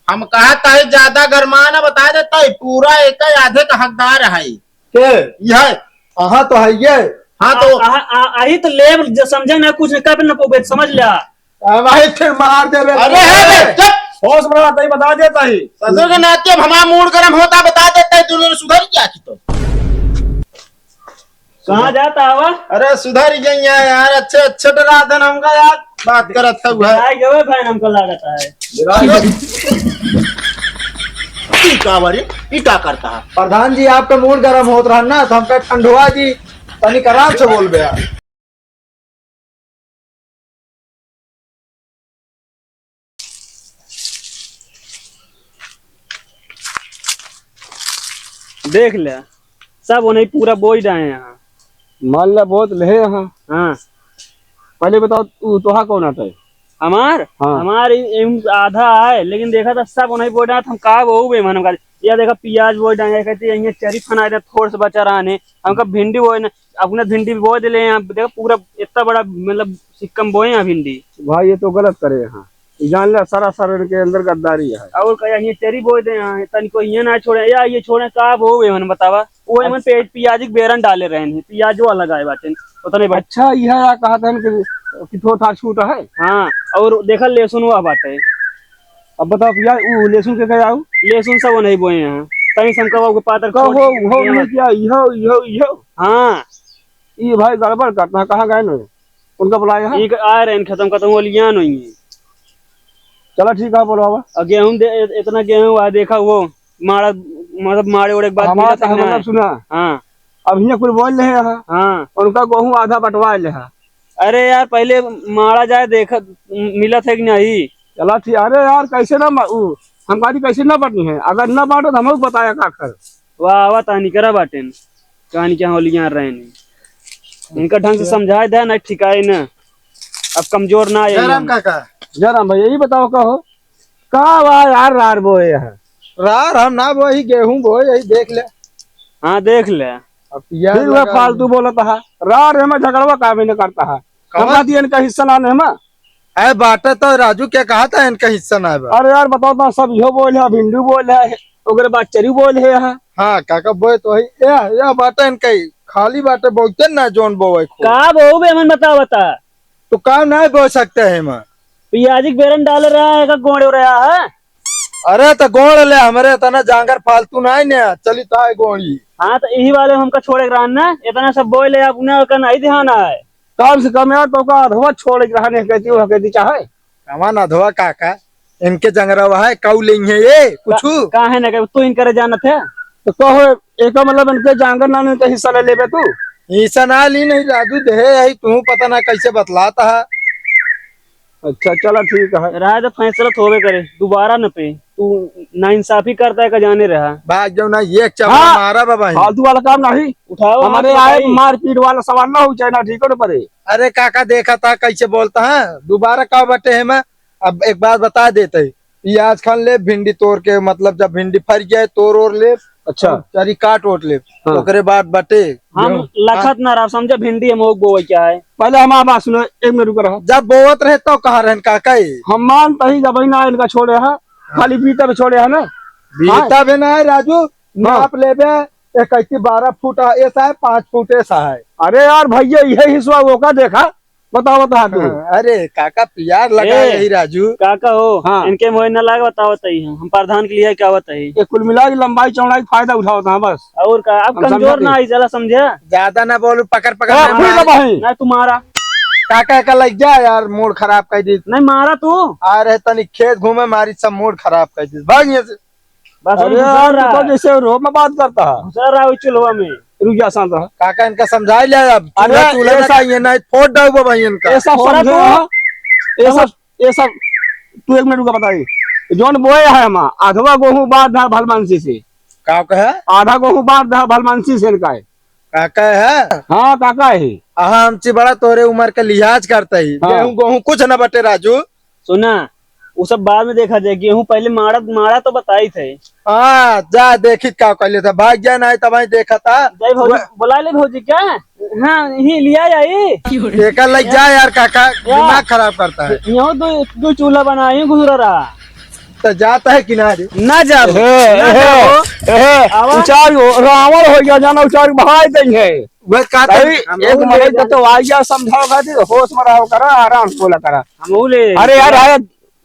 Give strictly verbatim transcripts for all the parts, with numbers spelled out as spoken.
हम कहत है ज्यादा गरमा ना, बता देता है, पूरा एक आधे का हकदार है। के? यह। अहा तो है ये। हाँ तो आ, आ, आ, अही तो लेब, जो समझे ना कुछ, कब न पोबे, समझ लिया। आ भाई, फिर मार देबे। अरे है बे, चुप। होश में रहता ही बता देता ही। ससुर के नाते अब हमारा मूड गरम होता, बता देता है, तू लोग सुधर क्या कि तो। कहाँ जाता हवा? अरे सुधर गई है यार, अच्छे अच्छे डरा देन हमका यार, बात करत है वह। डराई गए भाई, हमको लागत है। डराई गए। ई का बारे? ई का करता है? प्रधान जी, आपका मूड गरम होत रहा ना, तो हमका ठंडवा जी, तनिक आराम से बोल बे यार। देख ले, सब ओनही पूरा बोई डाए हैं। मान ले, बहुत ले हैं। हाँ। पहले बताओ, तू, तोहा कौन आता है? हमार? हाँ। हमार इ-, इ-, आधा है, लेकिन देखा था सब ओनही बोई डाए, हम का वो बे मन का। या देखा, पियाज बोई डाए, कहते हैं, ये चरी फनाए दे, थोड़ से बचा रहा ने, हमका भिंडी बोई ना, अपना भिंडी बोई दे ले, यहाँ देखा पूरा इतना बड़ा, मतलब, सिक्कम बोए हैं भिंडी। भाई, ये तो गलत करे हैं। जान ले, सरासर इनके अंदर गद्दारी है। और का, ये चरी बोई दे हैं, तनिको ये ना छोड़े, या ये छोड़े, का वो बे मन बतावा? वो एमन अच्छा। पे-, पियाज के बेरन डाले रहे हैं, पियाजो अलग आए बाटे, उतने बा-, अच्छा, यह या कहत हैं कि, कि थोड़ा छूट है। हाँ, और देखा लहसुन हुआ बाटे। अब बताओ पियाज, उ लहसुन के क्या आऊ? लहसुन सब नहीं बोए हैं, तनी समका वो पातर कहो, छोड़ वो दिए नहीं हैं। क्या, यह, यह, यह। हाँ। ये भाई गड़बड़ करता है, कहाँ गए ना? उनका बुलाया है? ये आ रहे हैं, खत्म, खत्म हो लिया नहीं है। चला ठीक है, बोलो बाबा। और गेहूं दे, इतना गेहूं हुआ, देखा वो मारा, मतलब मारे उड़े के बाद हमारा मिला तो था ना। मतलब सुना। हाँ। अब हियाँ कुल बोल रहे हैं। हाँ। उनका गेहूं आधा बंटवा ले है। अरे यार, पहले मारा जाए, देखा, मिलत है कि नहीं। चला ठीक, अरे यार, कैसे ना मा-, उ, हम कहती कैसे ना बंटी है, अगर ना बांटो तो हम बताया का कर। वाह, वाह, तानी करा बाटेन, कहानी क्या होलियां रहे नहीं। इनका ढंग से समझाए दे ना, ठिकाए ना, अब कमजोर ना आए जयराम हम। काका। जयराम भाई, यही बताओ का हो? का बा यार, रार बोए है? रार हम ना बोई, गेहूं बोए, यही देख ले। हाँ, देख ले। अब पियाज फिर वह लगा फालतू दिए। बोलत है, रार है, मैं झगड़वा का भी नहीं करता है। कहाँ? हमरा दिए इनका हिस्सा ना है, मैं। है बाटे तो राजू क्या कहा था इनका हिस्सा ना है बा? अरे यार, बताओ तो, सब इहो बोल है, भिंडू बोल है, ओकरे बाद चरी बोल है यहाँ। हाँ, काका बोए तो है, या, या बाटे इनका ही, खाली बाटे बहुते ना जोन बोए को। का बोऊ बे, मन बता, बता। तो का नहीं बोए सकते हैं मैं? पियाजी के बेरन डाल रहा है, का गोड़े रहा है? अरे तो गोड़ ले, हमरे तना जांगर फालतू नहीं ने, चली तो है गोड़ी। हाँ, तो यही वाले हमका छोड़े के रहन ना, इतना सब बोए ले, अपने का नहीं ध्यान है। कम से कम यार, तो का अधवा छोड़े के रहने कहती, वह कहती चाहे। कमान अधवा काका, इनके जंगरवा है, काऊ लेंगे ये, कुछ? का, का है ना, कि तू इनकरे जानत है? तो कहो, एका मतलब इनके जांगर ना, इनके हिस्सा ले लेबे तू? हिस्सा ना ली नहीं, राजू दे है, तू पता ना कैसे बतलाता है। अच्छा, चला ठीक है। राय तो फैसला तो होबे करे, दोबारा न पे। तू नाइंसाफी करता है का जाने रहा। भाग जाओ ना, ये एक चपला हाँ। मारा बाबा ही। फालतू वाला काम नहीं। उठाओ हमारे हाथ आए उठाई। मारपीट वाला सवाल ना हो, चाहे ना ठीक हो ना परे। अरे काका देखा था कैसे बोलता है, दोबारा का बटे है मैं। अब एक बात बता देते ही, पियाज खान ले भिंडी तोड़ के, मतलब जब भिंडी फर जाए तोड़ ओड़ ले, अच्छा। चरी काट ओट ले, हाँ। ओकरे बाद बटे हम गेहूं। लखत ना रहा, समझे, भिंडी हम ओक बोवे क्या है। पहले हमार बात सुनो, एक मिनट रुक रहा। जब बोवत रहे तो कहा रहन काका ये? हम मान तही जब ही ना इनका छोड़े है, हाँ। खाली बीता पे छोड़े है ना। बीता हाँ। भी ना है राजू, हाँ। नाप लेबे, एक ऐसी बारह फुट ऐसा है, पाँच फुट ऐसा है। अरे यार भैया, यही हिस्सा वो का देखा, बताओ, बता तू। हाँ, अरे काका, पियार लगा ए, यही राजू। काका हो, हाँ। इनके मोहे न लाग, बताओ तई हम, हम प्रधान के लिए क्या बताई? ये कुल मिला के लंबाई चौड़ाई के फायदा उठावत है बस। और का, अब हम कमजोर समझा ना दे। आई, चला समझा। ज्यादा ना बोलू, पकड़, पकड़ ए, ना फिर मार। ना भाई। ना तुम्हारा। काका का लग जा यार, मूड खराब कर दी। नहीं मारा तू। आ रहे तनी खेत घूमे, मारी सब मूड खराब कर दी। भाग यहाँ से। बस अरे हम यार, घुसर तू तो रहा। जैसे रोब में बात करता है। घुसर रहा है चूल्हा में। रुक जा, शांत रह। काका, इनका समझा लिया अब। अरे, चूल्हा, चूल्हा ये ना सब, खाइए, ना फोड़ डाउबो भाई इनका। ये सब थोड़ा समझे तो, हो? ये सब, ये सब, तू एक मिनट रुका, बताइए। जौन बोए है हम, आधवा गेहूं बांट दा भलमानसी से। का कहे? आधा गेहूं बांट दा भलमानसी से इनका है। काका है? हाँ, काका है। अहा, हमची बड़ा तोरे उम्र के लिहाज करता ही। हाँ। गेहूं, गेहूं कुछ न बटे, राजू। सुना, वो सब बाद में देखा जाए, गेहूं पहले माड़ा, माड़ा तो बताई थे। हाँ, जा देखी का कहले था, भाग जा, नहीं तब देखा था। जय भौजी, वह बुला ले भौजी क्या? हाँ, यही लिया जाई। एकर लग जा यार काका, या। दिमाग खराब करता है। यहाँ दो, दो चूल्हा बनाए, घुसरा रहा। तो जात है कि ना रे? ना जाबो, हे, ना हे, जाबो। हे, आवा। उचार हो, रावण हो गया, जाना उचार भाई देंगे। वह कहता है, भाई, हम एक लोग मरे ले तो, तो आ गया, समझाओ खातिर, होश में रहो करा, आराम से बोला करा। हम लोग ले अरे यार, आया,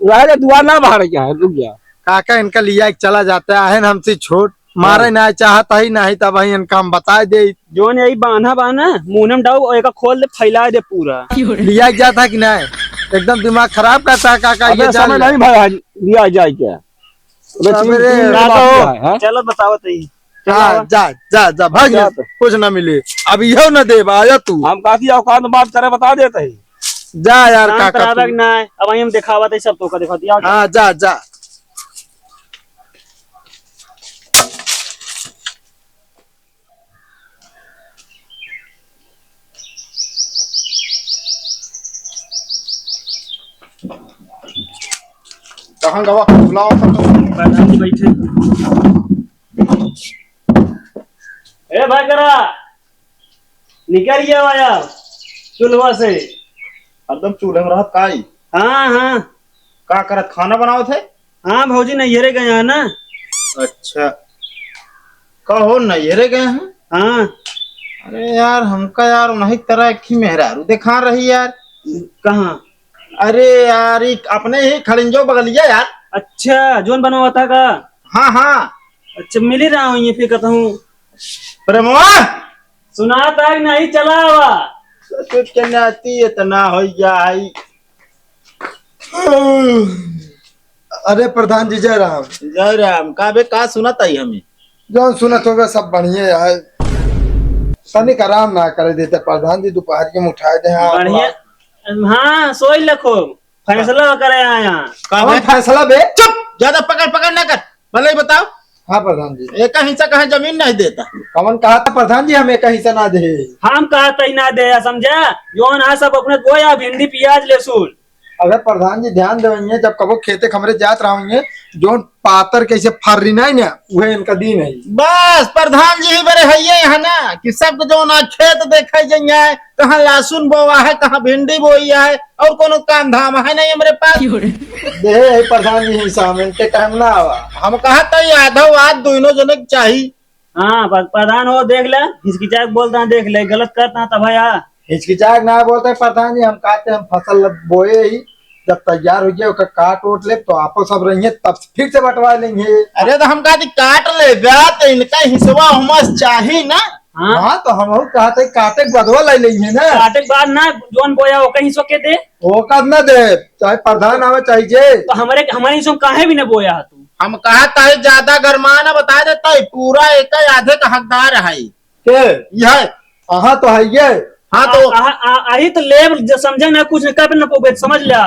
रह जा, दुआ ना बाहर गया है, रुक जा। काका इनका लिया एक चला जाता है, हमसे छोट, मारे हाँ। ना चाहता ही, नहीं तब वही इनका हम बता दे। जोन यही बांधा बांधा, मुंह में डाउ, और एका खोल दे, फैला दे पूरा। लिया जाता कि नहीं? एकदम दिमाग खराब करता है काका, अबे ये जान समय ले। नहीं भाई, आज लिया जाए क्या? अबे अबे चीन, रे, चीन ना बाप तो। है, हाँ? चलो बताओ तो ही। चलो। हाँ, जा, जा, जा, भाग जा जा, तो। कुछ ना मिले। अब इहो ना देब, आया तू। हम काफी औकात में बात करे, बता देता ही। जा यार, शांत काका रहबे तू। कि ना, अब हम देखावत है सब तो का दिखा दिया। हाँ, जा, जा। कहाँ गवा? बुलाओ सब। प्रधान जी बैठे। ए भाई करा, निकल गया यार चूल्हा से। हरदम चूल्हे में रहत काई? हाँ, हाँ। का करत, खाना बनावत है? हाँ भौजी, नैहरे गए हैं ना। अच्छा, का हो, नैहरे गए हैं? हाँ। अरे यार, हमका यार उन्हीं तरह की मेहरारू देखा रही यार। कहाँ? अरे यार, ई अपने ही खड़िंजो बगलिया यार। अच्छा, जोन बनवा था का? हाँ, हाँ। अच्छा, मिल ही रहा हूँ ये फिर कहता हूँ। प्रेमवा, सुनाता है कि नहीं, चला आवा। ससुर के नाती इतना हो गया है। अरे प्रधान जी, जय राम। जय राम। का बे, का सुनत आई हमें? जौन सुनत होबे सब बढ़िया है। तनिक आराम ना करे देते प्रधान जी, दोपहर के में उठाए दे। हाँ, बढ़िया। हाँ, सोई लखो, फैसला करे आया। का कौन बे? फैसला बे? चुप, ज्यादा पकड़ पकड़ ना कर। भले ही बताओ। हाँ प्रधान जी। एक हिस्सा कहाँ जमीन नहीं देता? कौन कहा था प्रधान जी हम एक हिस्सा ना दे? हम कहा तई ना दे, समझा? जौन है सब अपने गोया, भिंडी, प्याज, लहसुन। अगर प्रधान जी ध्यान देवेंगे, जब कबो खेते खमरे जात रहेंगे, जौन पातर कैसे फर्री नहीं ना, वह इनका दिन है। बस प्रधान जी ही बड़े है ये है ना कि सबके जौन आ खेत देखे जाइए, कहाँ लहसुन बोवा है, कहाँ भिंडी बोई है, और कोनो काम धाम है नहीं हमरे पास। क्यों रे? दे है प्रधान जी ही सामने के टाइम ना आवा। हम कहा तो ये आधा वाद दोनों जने के चाही। हाँ, प-, प्रधान हो देख ले, हिचकिचाए के बोलता है, देख ले, गलत करता है तब है, हाँ। हिचकिचाए के ना बोलते प्रधान जी, हम कहते हम फसल बोए ही, जब तैयार हो गया ओकर काट ओट ले तो आपो सब रहिए, तब फिर से बंटवा लेंगे। अरे तो हम कहते काट ले बे, तो इनका हिस्सा हमस चाही ना। हाँ। हाँ, तो हम कहते काटे के बदवा ले लेंगे ना। काटे के बाद ना, जोन बोया ओकर हिस्सा के दे। ओकर ना दे, चाहे प्रधान आवे चाहे जे। तो हमारे, हमारे हिस्सा में काहे भी ना बोया है तू? हम कहा ताई ज्यादा गरमाना बता देता है, पूरा एक आधे का हकदार है। के? यह। अहा तो है ये। हाँ तो आ, आ, आ, आही तो लेब, जो समझे ना कुछ नहीं कर ना पोबे, समझ लिया।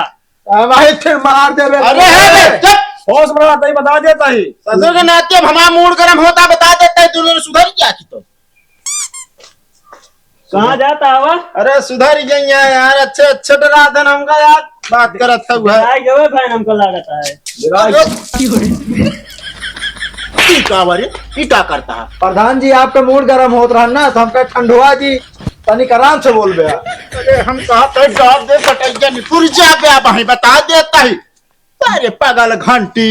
आ, भाई फिर मार देबे। अरे है बे, चुप। होश में रहा, तई बता देता ही। ससुर के नाते अब हमारा मूड गरम होता, बता देता है, तू लोग सुधर क्या की तो। कहाँ जाता हवा? अरे सुधर गई है यार, अच्छे अच्छे डरा देन हमका यार, बात करत था वह। आई गए भाई, हमको लागत है। डरा गए। ई का बारे? ई का करता है? प्रधान जी, आपका मूड गरम होत रहा ना, तो हमका ठंडवा जी, तनिक आराम से बोल बे। अरे हम कहा था, जवाब दे, कटैया निकुर जा बे, आप हमें बता देता ही। अरे पागल घंटी।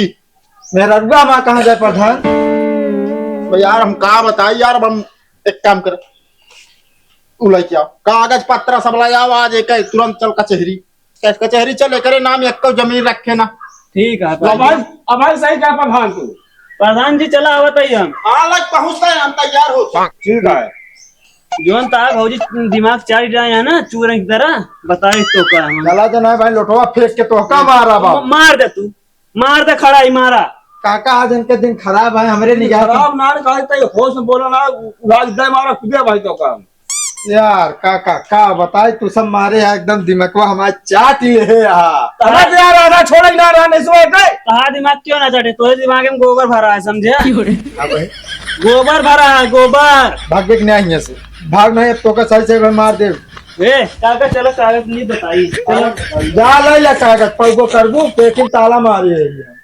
मेहररुआ माँ कहाँ जाए प्रधान? भाई यार, हम का बताई यार, अब हम एक काम कर, उ लेके आओ, कागज पत्र सब ले आओ, आज एक तुरंत चल कचहरी, कचहरी चल, एकरे नाम एको जमीन रखे ना। ठीक है, अब भाई, अब भाई सही कहा प्रधान तू। प्रधान जी चला आवत है हम। हाँ, लग पहुँचते हैं, हम तैयार हो। ठीक है। जोन ता भौजी दिमाग चाट रहा है ना, चूरन की तरह, बताए तो का हम। चला तो ना भाई, लोटवा फेंक के तो का मारा बाप। मार दे तू। मार दे खड़ा ही मारा। काका, आज इनके दिन खराब है, हमरे निगाह के। खराब ना, काहे तई होश में बोला ना, उड़ा दे मारा खुदे भाई तो काम। यार काका, का बताई, तू सब मारे है, एकदम दिमागवा हमारा चाट ले है यहाँ। अरे यार, आधा छोड़े ना रहा, नहीं सुना थे। कहा दिमाग क्यों ना चाटे? तोरे दिमाग में गोबर भरा है, समझे? अबे। गोबर भरा है, गोबर। भाग के नहीं यहाँ से, भाग नहीं, अब तो का सही से मार दे। ए, काका, चलो, कागज नहीं बताई। चलो। जा ले ले कागज, पैबो करबू, लेकिन ताला मारी है ये।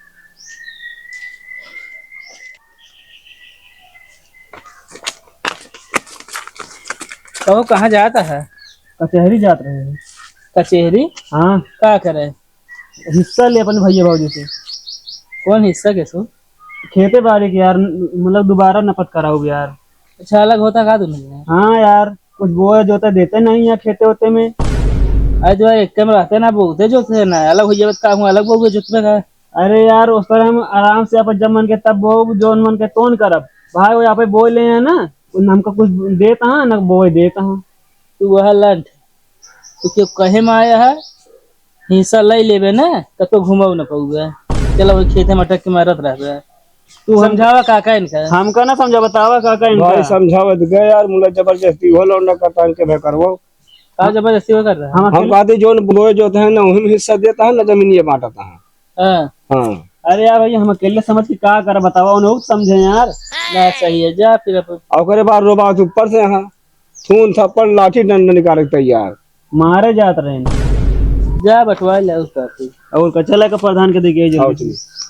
कहो, कहाँ जाता है? कचहरी जात रहे हैं। कचहरी? हाँ। का करे? हिस्सा ले अपने भैया भौजी से। कौन हिस्सा के सो? खेते बाड़ी के यार, मतलब दोबारा नपत कराउब यार। अच्छा, अलग होता का दुनो जने? हाँ यार, कुछ बोए जोते देते नहीं है खेते होते में। अरे तो यार, एक में रहते ना, बोते जोते ना, अलग हो जावे तो का हुआ, अलग बोगे जोतबे का? अरे यार, उस तरह हम आराम से अपन जब मन के तब बोब, जौन मन के तौन करब। भाई वो यहाँ पे बोए ले हैं ना, उन हमका कुछ देता है ना, बोए देता है। तू वह लंठ, तू क्यों कहे में आया है? हिस्सा ले लेबे ना, कतो घुमाऊ न पउबे। चला वही खेते में अटक के मारत रहबे। तू हम समझावा काका इनका। हमका ना समझा, बतावा काका इनका। भाई समझावत गए यार, मुला जबरदस्ती हो लौंडा का तान के भे करवाओ। का जबरदस्ती हो कर रहा है? हम हम अकेले कहते जोन बोए जोते हैं ना, उही में हिस्सा देता है ना, जमीन ये बांटता है। हाँ। हाँ। अरे यार भैया, हम अकेले समझ के का कर बतावा, उन्हें समझे यार। ना सही है, जा फिर अब। और ओकरे बाद रोबा ऊपर से यहाँ थून थप्पड़ लाठी डंडा निकाले के तैयार। मारे जात रहे हैं। जा बंटवा ले उस तरह से। और का चला का प्रधान के देखे आओ जल्दी। चलिए।